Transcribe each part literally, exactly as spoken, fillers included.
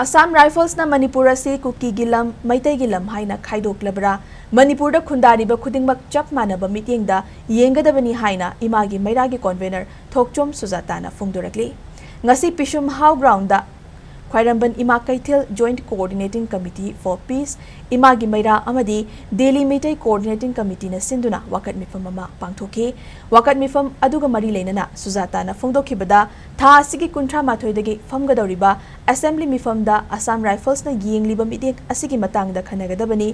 ꯑꯁꯥꯝ ꯔꯥꯏꯐꯜꯁꯅ ꯃꯅꯤꯄꯨꯔ ꯑꯁꯤ ꯀꯨꯀꯤꯒꯤ ꯂꯝ, ꯃꯩꯇꯩꯒꯤ ꯂꯝ ꯍꯥꯏꯅ ꯈꯥꯏꯗꯣꯛꯂꯕ꯭ꯔꯥ? ꯃꯅꯤꯄꯨꯔꯗ ꯈꯨꯟꯗꯥꯔꯤꯕ ꯈꯨꯗꯤꯡꯃꯛ ꯆꯞ ꯃꯥꯟꯅꯕ ꯃꯤꯠꯌꯦꯡꯗ ꯌꯦꯡꯒꯗꯕꯅꯤ ꯍꯥꯏꯅ ꯏꯃꯥꯒꯤ ꯃꯩꯔꯥꯒꯤ convenor ꯊꯣꯛꯆꯣꯝ ꯁꯨꯖꯥꯇꯥꯅ ꯐꯣꯡꯗꯣꯔꯛꯂꯤ꯫ ꯉꯁꯤ ꯄꯤꯁꯨꯝ ꯍꯥꯎ ꯒ꯭ꯔꯥꯎꯟꯗ ꯈ꯭ꯋꯥꯏꯔꯝꯕꯟ ꯏꯃꯥ ꯀꯩꯊꯦꯜ Joint Coordinating Committee for Peace, ꯏꯃꯥꯒꯤ ꯃꯩꯔꯥ ꯑꯃꯗꯤ ꯗꯦꯜꯂꯤ ꯃꯩꯇꯩ Coordinating Committeeꯅ ꯁꯤꯟꯗꯨꯅ ꯋꯥꯀꯠ ꯃꯤꯐꯝ ꯑꯃ ꯄꯥꯡꯊꯣꯛꯈꯤ꯫ ꯋꯥꯀꯠ ꯃꯤꯐꯝ ꯑꯗꯨꯒ ꯃꯔꯤ ꯂꯩꯅꯅ ꯁꯨꯖꯥꯇꯥꯅ ꯐꯣꯡꯗꯣꯛꯈꯤꯕꯗ, ꯊꯥ ꯑꯁꯤꯒꯤ ꯀꯨꯟꯊ꯭ꯔꯥ ꯃꯥꯊꯣꯏꯗꯒꯤ ꯐꯝꯒꯗꯧꯔꯤꯕ ꯑꯦꯁꯦꯝꯕ꯭ꯂꯤ ꯃꯤꯐꯝꯗ ꯑꯁꯥꯝ ꯔꯥꯏꯐꯜꯁꯅ ꯌꯦꯡꯂꯤꯕ ꯃꯤꯠꯌꯦꯡ ꯑꯁꯤꯒꯤ ꯃꯇꯥꯡꯗ ꯈꯟꯅꯒꯗꯕꯅꯤ꯫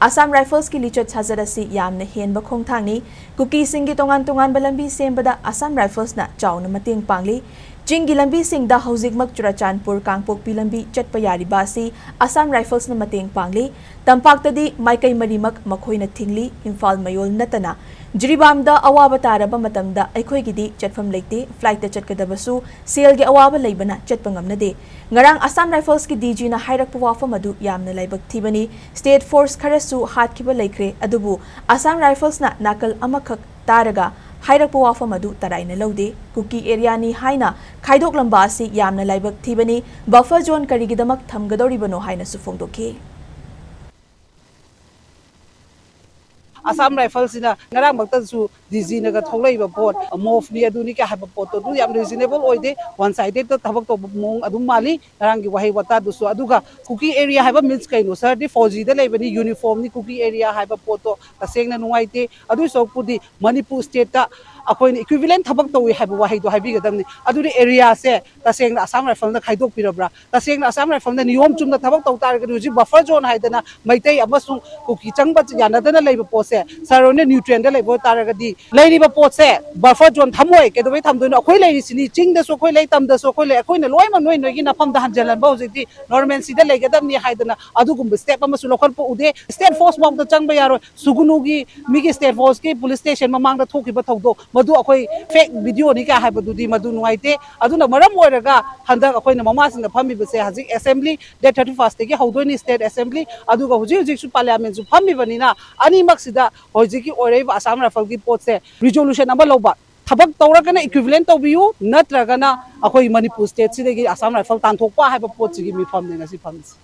ꯑꯁꯥꯝ ꯔꯥꯏꯐꯜꯁꯀꯤ ꯂꯤꯆꯠ ꯁꯥꯖꯠ ꯑꯁꯤ ꯌꯥꯝꯅ ꯍꯦꯟꯕ ꯈꯣꯡꯊꯥꯡꯅꯤ꯫ ꯀꯨꯀꯤꯁꯤꯡꯒꯤ ꯇꯣꯉꯥꯟ ꯇꯣꯉꯥꯟꯕ ꯂꯝꯕꯤ ꯁꯦꯝꯕꯗ ꯑꯁꯥꯝ ꯔꯥꯏꯐꯜꯁꯅ ꯆꯥꯎꯅ ꯃꯇꯦꯡ ꯄꯥꯡꯂꯤ꯫ ꯆꯤꯡꯒꯤ ꯂꯝꯕꯤꯁꯤꯡꯗ ꯍꯧꯖꯤꯛꯃꯛ ꯆꯨꯔꯆꯥꯟꯄꯨꯔ ꯀꯥꯡꯄꯣꯛꯄꯤ ꯂꯝꯕꯤ ꯆꯠꯄ ꯌꯥꯔꯤꯕ ꯑꯁꯤ ꯑꯁꯥꯝ ꯔꯥꯏꯐꯜꯁꯅ ꯃꯇꯦꯡ ꯄꯥꯡꯂꯤ꯫ ꯇꯝꯄꯥꯛꯇꯗꯤ ꯃꯥꯏꯀꯩ ꯃꯔꯤꯃꯛ ꯃꯈꯣꯏꯅ ꯊꯤꯡꯂꯤ꯫ ꯏꯝꯐꯥꯜ ꯃꯌꯣꯜ ꯅꯠꯇꯅ ꯖꯤꯔꯤꯕꯥꯝꯗ ꯑꯋꯥꯕ ꯇꯥꯔꯕ ꯃꯇꯝꯗ ꯑꯩꯈꯣꯏꯒꯤꯗꯤ ꯆꯠꯐꯝ ꯂꯩꯇꯦ꯫ ꯐ꯭ꯂꯥꯏꯠꯇ ꯆꯠꯀꯗꯕꯁꯨ ꯁꯦꯜꯒꯤ ꯑꯋꯥꯕ ꯂꯩꯕꯅ ꯆꯠꯄ ꯉꯝꯅꯗꯦ꯫ ꯉꯔꯥꯡ ꯑꯁꯥꯝ ꯔꯥꯏꯐꯜꯁꯀꯤ ꯗꯤꯖꯤꯅ ꯍꯥꯏꯔꯛꯄ ꯋꯥꯐꯝ ꯑꯗꯨ ꯌꯥꯝꯅ ꯂꯥꯏꯕꯛ ꯊꯤꯕꯅꯤ꯫ ꯁ꯭ꯇꯦꯠ ꯐꯣꯔꯁ ꯈꯔꯁꯨ ꯍꯥꯠꯈꯤꯕ ꯂꯩꯈ꯭ꯔꯦ, ꯑꯗꯨꯕꯨ ꯑꯁꯥꯝ ꯔꯥꯏꯐꯜꯁꯅ ꯅꯥꯀꯜ ꯑꯃꯈꯛ ꯇꯥꯔꯒ ꯍꯥꯏꯔꯛꯄ ꯋꯥꯐꯝ ꯑꯗꯨ ꯇꯔꯥꯏꯅ ꯂꯧꯗꯦ꯫ ꯀꯨꯀꯤ ꯑꯦꯔꯤꯌꯥꯅꯤ ꯍꯥꯏꯅ ꯈꯥꯏꯗꯣꯛꯂꯝꯕ ꯑꯁꯤ ꯌꯥꯝꯅ ꯂꯥꯏꯕꯛ ꯊꯤꯕꯅꯤ꯫ ꯕꯐꯔ ꯖꯣꯟ ꯀꯔꯤꯒꯤꯗꯃꯛ ꯊꯝꯒꯗꯧꯔꯤꯕꯅꯣ ꯍꯥꯏꯅꯁꯨ ꯐꯣꯡꯗꯣꯛꯈꯤ꯫ ꯑꯁꯥꯝ ꯔꯥꯏꯐꯜꯁꯤꯅ ꯉꯔꯥꯡꯃꯛꯇꯁꯨ ꯗꯤꯖꯤꯅꯒ ꯊꯣꯛꯂꯛꯏꯕ ꯄꯣꯠ, ꯃꯣꯐꯅꯤ ꯑꯗꯨꯅꯤ ꯀ ꯍꯥꯏꯕ ꯄꯣꯠꯇꯣ ꯑꯗꯨ ꯌꯥꯝ ꯔꯤꯖꯅꯦꯕꯜ ꯑꯣꯏꯗꯦ, ꯋꯥꯟ ꯁꯥꯏꯗꯦꯗ ꯊꯕꯛ ꯇꯧꯕ ꯃꯑꯣꯡ ꯑꯗꯨꯝ ꯃꯥꯜꯂꯤ꯫ ꯉꯔꯥꯡꯒꯤ ꯋꯥꯍꯩ ꯋꯥꯇꯥꯗꯨꯁꯨ꯫ ꯑꯗꯨꯒ ꯀꯨꯀꯤ ꯑꯦꯔꯤꯌꯥ ꯍꯥꯏꯕ ꯃꯤꯟꯁ ꯀꯩꯅꯣ? ꯁꯥꯔꯗꯤ ꯐꯧꯖꯤꯗ ꯂꯩꯕꯅꯤ, ꯌꯨꯅꯤꯐꯣꯔꯝꯅꯤ꯫ ꯀꯨꯀꯤ ꯑꯦꯔꯤꯌꯥ ꯍꯥꯏꯕ ꯄꯣꯠꯇꯣ ꯇꯁꯦꯡꯅ ꯅꯨꯡꯉꯥꯏꯇꯦ꯫ ꯑꯗꯨꯏ ꯁꯔꯨꯛꯄꯨꯗꯤ ꯃꯅꯤꯄꯨꯔ ꯁ꯭ꯇꯦꯠꯇ ꯑꯩꯈꯣꯏꯅ ꯏꯀ꯭ꯋꯤꯚꯤꯂꯦꯟ ꯊꯕꯛ ꯇꯧꯏ ꯍꯥꯏꯕ ꯋꯥꯍꯩꯗꯣ ꯍꯥꯏꯕꯤꯒꯗꯕꯅꯤ꯫ ꯑꯗꯨꯗꯤ ꯑꯦꯔꯤꯌꯥꯁꯦ ꯇꯁꯦꯡꯅ ꯑꯁꯥꯝ ꯔꯥꯏꯐꯜꯅ ꯈꯥꯏꯗꯣꯛꯄꯤꯔꯕ꯭ꯔꯥ? ꯇꯁꯦꯡꯅ ꯑꯁꯥꯝ ꯔꯥꯏꯐꯜꯅ ꯅꯤꯌꯣꯝ ꯆꯨꯝꯅ ꯊꯕꯛ ꯇꯧ ꯇꯥꯔꯒꯗꯤ ꯍꯧꯖꯤꯛ ꯕꯐꯔ ꯖꯣꯟ ꯍꯥꯏꯗꯅ ꯃꯩꯇꯩ ꯑꯃꯁꯨꯡ ꯀꯨꯀꯤ ꯆꯪꯕ ꯌꯥꯅꯗꯅ ꯂꯩꯕ ꯄꯣꯠꯁꯦ ꯁꯥꯔ ꯍꯣꯏꯅ ꯅ꯭ꯌꯨꯇ꯭ꯔꯦꯟꯗ ꯂꯩꯕ ꯑꯣꯏꯇꯥꯔꯒꯗꯤ, ꯂꯩꯔꯤꯕ ꯄꯣꯠꯁꯦ ꯕꯐꯔ ꯖꯣꯟ ꯊꯝꯃꯣꯏ꯫ ꯀꯩꯗꯧꯕꯩ ꯊꯝꯗꯣꯏꯅꯣ? ꯑꯩꯈꯣꯏ ꯂꯩꯔꯤꯁꯤꯅꯤ, ꯆꯤꯡꯗꯁꯨ ꯑꯩꯈꯣꯏ ꯂꯩ, ꯇꯝꯗꯁꯨ ꯑꯩꯈꯣꯏ ꯂꯩ꯫ ꯑꯩꯈꯣꯏꯅ ꯂꯣꯏꯅꯃꯛ ꯅꯣꯏ ꯅꯣꯏꯒꯤ ꯅꯐꯝꯗ ꯍꯟꯖꯤꯜꯍꯟꯕ ꯍꯧꯖꯤꯛꯇꯤ ꯅꯣꯔꯃꯦꯟꯁꯤꯗ ꯂꯩꯒꯗꯕꯅꯤ ꯍꯥꯏꯗꯅ ꯑꯗꯨꯒꯨꯝꯕ ꯁ꯭ꯇꯦꯞ ꯑꯃꯁꯨ ꯂꯧꯈꯠꯄ ꯎꯗꯦ꯫ ꯁ꯭ꯇꯦꯠ ꯐꯣꯔꯁ ꯐꯥꯎꯗ ꯆꯪꯕ ꯌꯥꯔꯣꯏ꯫ ꯁꯨꯒꯨꯅꯨꯒꯤ ꯃꯤꯒꯤ ꯁ꯭ꯇꯦꯠ ꯐꯣꯔꯁꯀꯤ ꯄꯨꯂꯤꯁ ꯁ꯭ꯇꯦꯁꯟ ꯃꯃꯥꯡꯗ ꯊꯣꯛꯈꯤꯕ ꯊꯧꯗꯣꯛ, ꯃꯗꯨ ꯑꯩꯈꯣꯏ ꯐꯦꯛ ꯚꯤꯗꯤꯑꯣꯅꯤ ꯀꯥꯏ ꯍꯥꯏꯕꯗꯨꯗꯤ ꯃꯗꯨ ꯅꯨꯡꯉꯥꯏꯇꯦ꯫ ꯑꯗꯨꯅ ꯃꯔꯝ ꯑꯣꯏꯔꯒ ꯍꯟꯗꯛ ꯑꯩꯈꯣꯏꯅ ꯃꯃꯥꯁꯤꯡꯗ ꯐꯝꯃꯤꯕꯁꯦ, ꯍꯧꯖꯤꯛ ꯑꯦꯁꯦꯝꯕ꯭ꯂꯤ ꯗꯦꯠ ꯊꯥꯔꯇꯤ ꯐꯥꯔꯁꯇꯒꯤ ꯍꯧꯗꯣꯏꯅꯤ, ꯁ꯭ꯇꯦꯠ ꯑꯦꯁꯦꯝꯕ꯭ꯂꯤ꯫ ꯑꯗꯨꯒ ꯍꯧꯖꯤꯛ ꯍꯧꯖꯤꯛꯁꯨ ꯄꯥꯔꯂꯤꯌꯥꯃꯦꯟꯁꯨ ꯐꯝꯃꯤꯕꯅꯤꯅ ꯑꯅꯤꯃꯛꯁꯤꯗ ꯍꯧꯖꯤꯛꯀꯤ ꯑꯣꯏꯔꯛꯏꯕ ꯑꯁꯥꯝ ꯔꯥꯏꯐꯜꯒꯤ ꯄꯣꯠꯁꯦ ꯔꯤꯖꯣꯂꯨꯁꯟ ꯑꯃ ꯂꯧꯕ, ꯊꯕꯛ ꯇꯧꯔꯒꯅ ꯏꯀ꯭ꯋꯤꯚꯤꯂꯦꯟ ꯇꯧꯕꯤꯌꯨ, ꯅꯠꯇ꯭ꯔꯒꯅ ꯑꯩꯈꯣꯏ ꯃꯅꯤꯄꯨꯔ ꯁ꯭ꯇꯦꯠꯁꯤꯗꯒꯤ ꯑꯁꯥꯝ ꯔꯥꯏꯐꯜ ꯇꯥꯟꯊꯣꯛꯄ ꯍꯥꯏꯕ ꯄꯣꯠꯁꯤꯒꯤ ꯃꯤꯐꯝꯅꯦ ꯉꯁꯤ ꯐꯝꯃꯤꯁꯦ꯫